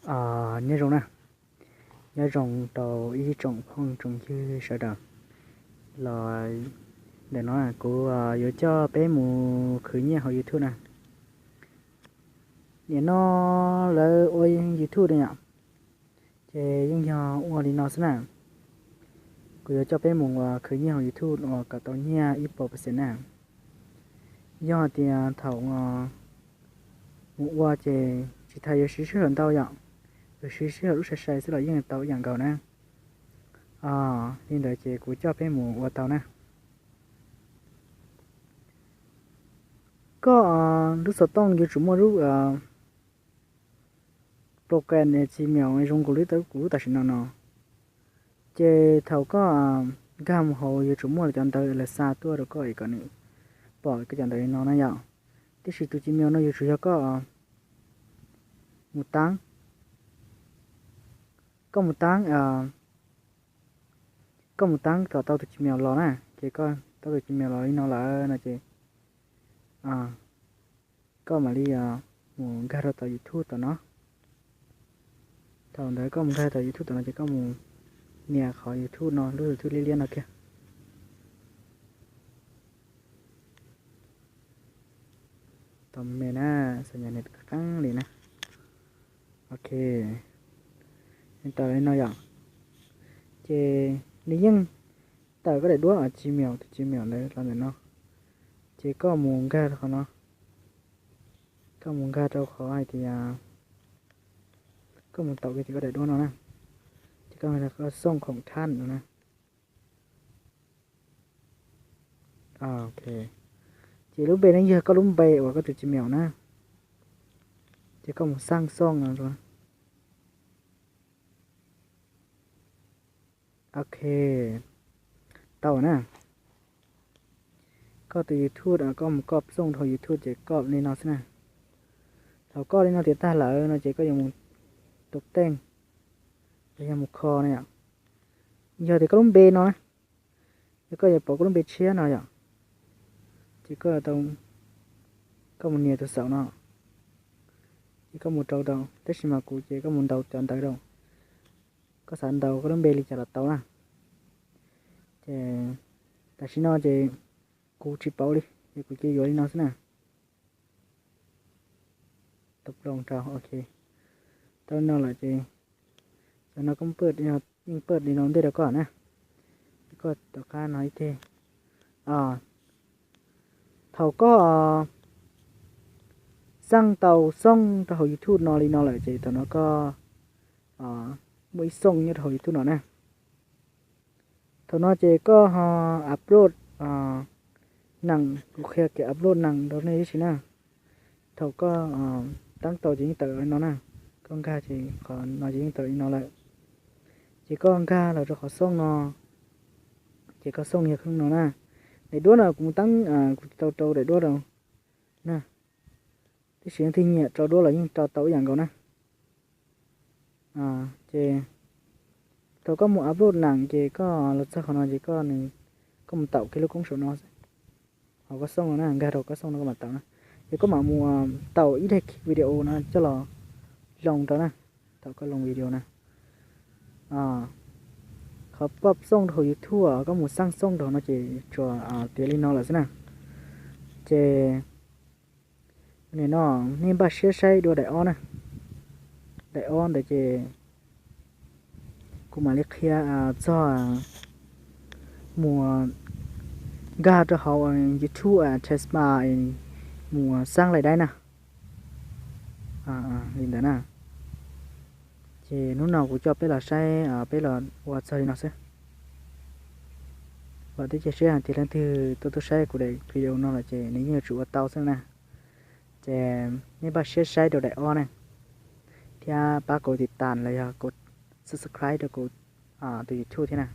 Nyob zoo na, nyob zoo rau ib tsoom phooj tsoom ywg sawv daws. Los ntawm no kuv yuav coj peb mus khwv nyiaj hauv YouTube na. Nim no lawv ua YouTube na yom, ces yeej yog ua li no xwb na. Kuv yuav coj peb mus khwv nyiaj hauv YouTube uas kom tau nyiaj ib puas percent na. Yog hais tias thaum mus ua ces tsis tas yuav siv sij hawm ntau yom, yuav siv sij hawm lub sai sai xwb los yeej tau ib yam nkaus na. Li ntawd ces kuv coj peb mus ua tau na. Koj lub xov tooj yuav tsum muaj lub program Gmail zoo nkaus li kuv lub tam sim no no. Ces thaum koj nkag mus hauv yuav tsum muaj cov ntawv lawv xa tuaj rau koj es kom nws pom koj cov ntawv li no na yom. Tiam sis tus Gmail no yuav tsum yog koj mus taab, koj mus taab, koj mus taab kom tau tus Gmail los na, ces koj tau tus Gmail los li no lawm no ces koj mam li mus nkag rau tom YouTube tom no. Thaum ntawd koj mus nkag tom YouTube tom no ces koj mus nias qhov YouTube no, lub YouTube liab liab no kiag. Tom me na, xam nyas nws qeeb li na. Ok, nws tawm li no yom. Ces nws yeej tawm koj daim duab Gmail, tus Gmail ntawd los ntawm no. Ces koj mus nkag rau qhov no, koj mus nkag rau qhov hais tias koj mus taus kiag tias koj daim duab no na, ces koj xooj khoom thab no na. Ok, ces lub npe no yog koj lub npe uas koj tus Gmail na, ces koj mus xaj xooj no. Ok, tau na. Koj tus YouTube koj mus koj xooj rau YouTube ces koj li no xwb na. Thaum koj li no tias tag lawm no ces koj yuav mus tus teej, los yog mus kho na yom. Yog tias koj lub npe no na, yog koj yuav pom koj lub npe tshiab no yom, ces koj tau, koj mus nias tus xaum no, ces koj mus rau rau, tab sis mas kuv ces koj mus ntaus cov ntawv rau, koj xav ntaus koj lub npe li cas los tau na. Ces tam sim no ces kuv tsis paub li, ces kuv cia yuav li no xwb na. Tau li no lawm ces cov no yeej pab li no ntej rau koj na. Koj tom qab no ib teg, thaum koj xaj tau xooj rau hauv YouTube no li no lawm ces thaum no koj muaj ib xooj nyob rau hauv YouTube no na. Thaum no ces koj ho upload nees, kuv qhia kev upload nees rau nej tib si na. Thaum koj taab tau ces yeej tawm li no na. Koj nkag ces qhov no ces yeej tawm li no lawm. Ces koj nkag los rau qhov xooj no, ces koj xooj yog khooj no na. Daim duab no kuv mus taab, kuv tsis tau rau daim duab rau na. Tab sis leej twg nyiam rau duab los yeej rau tau ib yam nkaus na. Ces thaum koj mus upload nees ces koj los txog qhov no ces koj, koj mus taum kiag lub koob saum no xwb. Ho koj xooj no na, nkag rau koj xooj no koj mam taum na. Ces koj mam mus taum ib daim video no coj los loo rau na. Thaum koj loo video na, qhov koj xooj rau hauv YouTube koj mus xaj xooj rau no ces tsuas tiav li no lawm xwb na. Ces nim no nej npaj siab saib dua daim ob na. Daim ob ntawd ces kuv mam li qhia txog mus nkag rau hauv YouTube Test Bar mus xaj lais daib na. Li ntawd na. Ces hnub no kuv coj peb los saib, peb los ua txog li no xwb. Vam thiab cia siab hais tias leej twg tuaj tuaj saib kuv daim video no lawm ces nws yeej yuav tsum ua tau xwb na. Ces nej npaj siab saib rau daim ob na, thiab pab kuv tiv tas los yog kuv subscribe rau kuv tus YouTube thiab na.